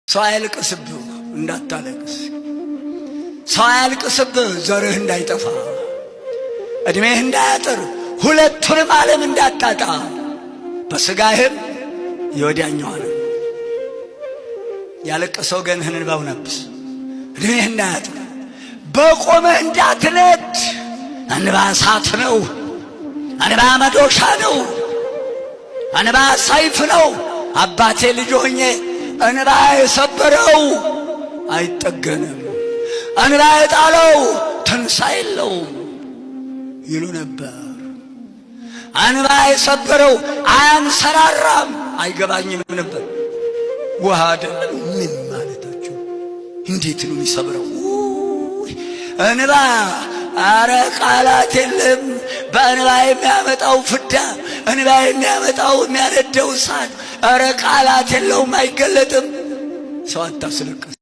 ሰው አያልቅስብህ እንዳታለቅስ፣ ሰው አያልቅስብህ ዘርህ እንዳይጠፋ፣ ዕድሜህ እንዳያጥር፣ ሁለቱንም ዓለም እንዳታጣ፣ በሥጋህም የወዲያኛዋንም ያለቀሰ ወገንህን እንባውን አብስ፣ ዕድሜህ እንዳያጥር፣ በቆመህ እንዳትነድ። እንባ እሳት ነው። እንባ መዶሻ ነው። እንባ ሰይፍ ነው። አባቴ ልጅ ሆኜ እንባ የሰበረው አይጠገንም፣ እንባ የጣለው ትንሣኤ የለውም ይሉ ነበር። እንባ የሰበረው አያንሰራራም፣ አይገባኝም ነበር። ውሃ አይደለም ምን ማለታቸው? እንዴት ነው የሚሰብረው እንባ? አረ ቃላት የለም። በእንባ የሚያመጣው ፍዳ፣ እንባ የሚያመጣው የሚያነደው እሳት፣ አረ ቃላት የለውም፣ አይገለጥም። ሰው አታስለቅስ።